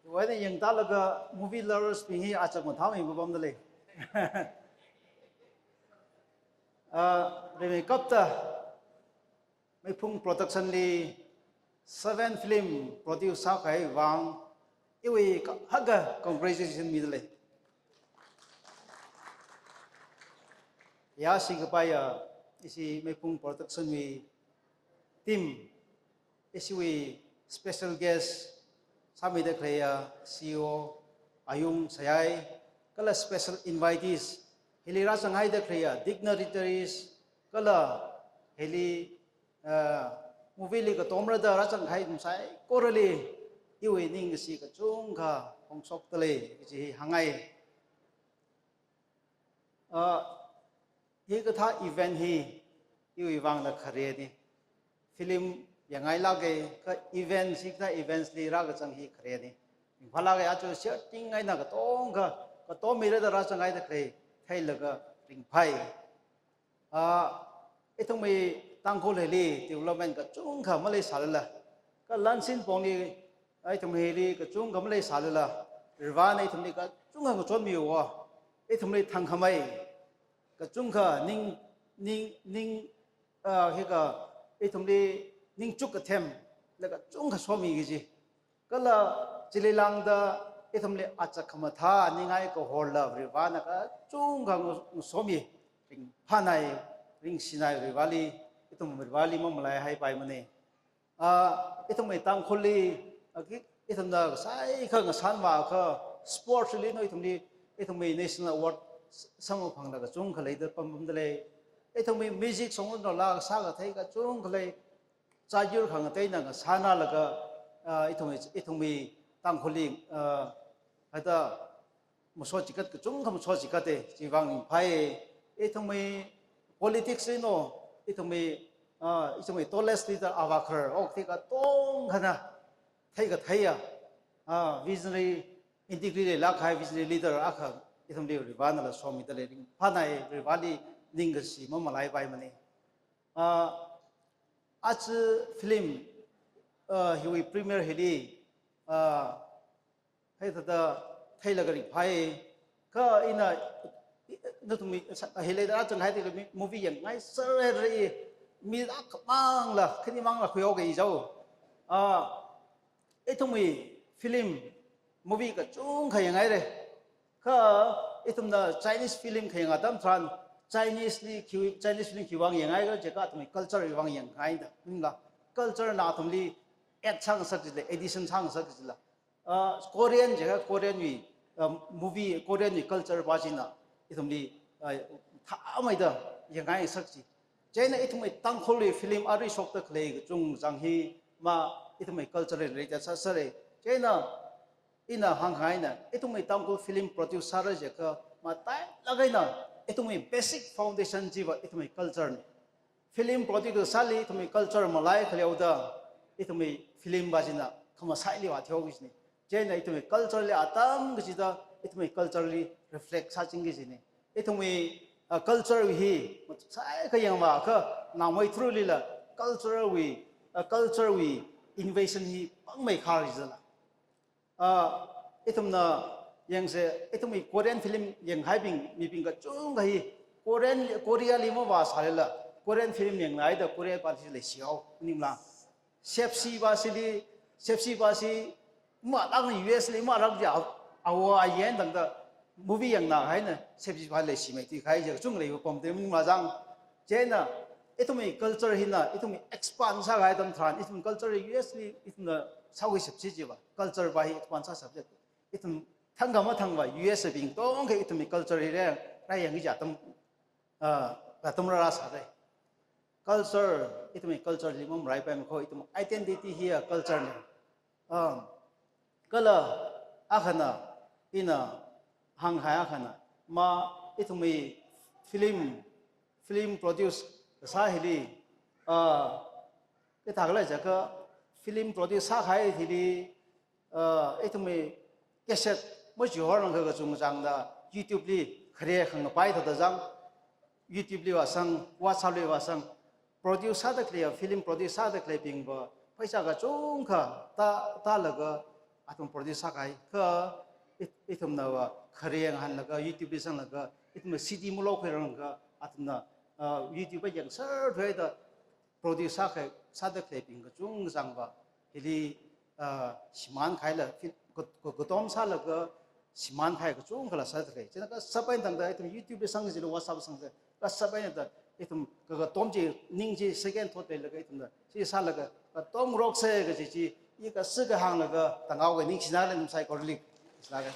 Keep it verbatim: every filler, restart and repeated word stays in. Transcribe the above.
Wai ne yang talaga movie lovers bing hi achak mathami babam dalei. Ah, rimeikapta Meiphung Production li seven film produce sākahai vang iwui kahaka congratulation midalei. Ya, singkapaiya ishi Meiphung Production wui team, ishiwui special guest sāmida khaleiya C E O Ayung Sayai, kala special invitees, hili rāzanghaida khaleiya dignitaries, kala hili, ah, movie li katomrada rāzanghai ithum saikorali iwui ningkashi kachungkha phongshokdalei kaji hi hāngngai. Ah, hikathā event hi iwui vangna khareni. Film yangngailāka, kha events, hikathā events li rākazang hi khareni. Ringphālāka, aja share ting eina katongkha, katom mirada rāzanghaida khalei theilaga ringphai. Ah, ithumwui Tangkhul hili development kachungkha maleisālala, kha lansin pongli ithum hili kachungkha maleisālala, Varivarana ithumli kachungkha ngachonmiya. Ithumli thangkhamei kachungkha ning, ning, ning, ah, hika ithumli ningchuk kathemla kachungkha somi kaji. Kala chili lāngda ithumli achak khamathā ningai kahorla Varivarana kachungkha ngu-, ngusomi, ringphānai, ringshinai Varivarali, ithum Varivarali mamalaihaipaimana. Ah, ithumwui Tangkhulli, ah, ki, ithumna saikha ngasānvākha sports li no ithumli, ithumwui national award s-, samkaphangla kachungkha leida pam pamdalei. Ithumwui music song no la sākathei kachungkha lei. Chayur khangateina ngasānlaga, ah, ithumwui, ithumwui Tangkhulli, ah, hada maso chikat kachungkha maso chikata, chivang ringphai. Ithumwui politics li no, ithumwui, ah, ithumwui tallest leader Avakar, ok, thei katongkhana, theikatheiya, ah, visionary, integrity leilākkahai visionary leader akha, ithumli Varivaranala somidalei, ringphānai, Varivarali ningkashi mamalaipaimana. Ah, aja film, ah, hiwui premiere hili, ah, hithāda theilaga ringphai. Kha ina, nathum mi, sa-, hili da chang hai thili mi, movie yangngai sāra, mi akhamangla, khanimangla khuihaoki jao. Ah, ithumwui film, movie kachungkha yanghaira. Kha ithumna Chinese film khayang atam tharan, Chinese li khi, Chinese film khiwui vang yanghai khala jiakha athumwui culture wui vang yanghai da. Maningla, culture na athumli add sāngasak jila, addition sāngasak jila. Ah, Korean jiakha Korean wui, ah, movie, Korean wui culture pa china ithumli, ah, thāmeida yangngaingasak ji. Chieina ithumwui Tangkhulwui film arui shokda khalei kachungchang hi ma ithumwui culture li relate sāsāra. Chieina ina hāngkhangaina, ithumwui Tangkhul film produce sāra jiakha, matailāk eina ithumwui basic foundation chiva ithumwui culture na. Film produce sāli ithumwui culture malai khaleoda, ithumwui film pa china khamasai liva theoki jina. Chieina ithumwui culture li atam kachida, ithumwui culture li reflect sāchingki jina. Ithumwui, ah, culture hi, saikha yangvākha, naomei through lila, culture wui, ah, culture wui invasion hi pangmeikhar jila. Ah, ithumna yangsa, ithumwui Korean film yanghaibing, mibing kachungkha hi, Korean, Korea li mavāsālala, Korean film yanglaida Korea pa chi leishihao, maningla. Sepsi pa chili, Sepsi pa chi, malākna U S li malāk ja, awa ayen tangda, movie yangna haina, Sepsi pa leishimei thuikahai ja, kachungkha leipamda maningla jang. Chieina, ithumwui culture hina, ithumwui expand sākahai atam tharan, ithum culture U S li, ithumna sākhui Sepsi chiva, culture pa hi expand sāsāpja. Ithum thangkha mathangva U S bing tongkha ithumwui culture hi re, rāyangki ja atam, ah, atam rāra sāra. Culture, ithumwui culture li mamalaipaimakho, ithum identity hiya culture na. Ah, kala akhana, ina hānghai akhana, ma ithumwui film, film produce kasā hili, ah, kathā khala jiakha film produce sākahai hili, ah, ithumwui cassette machihornakha kachungchangda YouTube li khare khangapai thāda jang, YouTube li vāsang, WhatsApp li vāsang, produce sāda khalei, film produce sāda khaleibing pa, pheisā kachungkha tā, tālaga, athum produce sākahai, kha it-, ithumna va khareng hanlaga, YouTube li sanglaga, ithumna C D molo khuiranglaga, athumna, uh, YouTube va yangser thuida produce sākahai, sāda khaleibing kachungkha zangva, hili, uh, shimān kahaila, fit, ka-, ka-, katom sālaga, shimān kahai kachungkhala sāda khalei. Chieina kashap eina tangda, ithum YouTube li sangjilu, WhatsApp sangjilu, kashap eina da, ithum ka-, katom chi, ning chi, second thought leilaga ithumna, chi sālaga, katom rokse kaji chi, i kashi kahānglaga, Tangkhul wui ningshina le ithum saikorali, sālaga.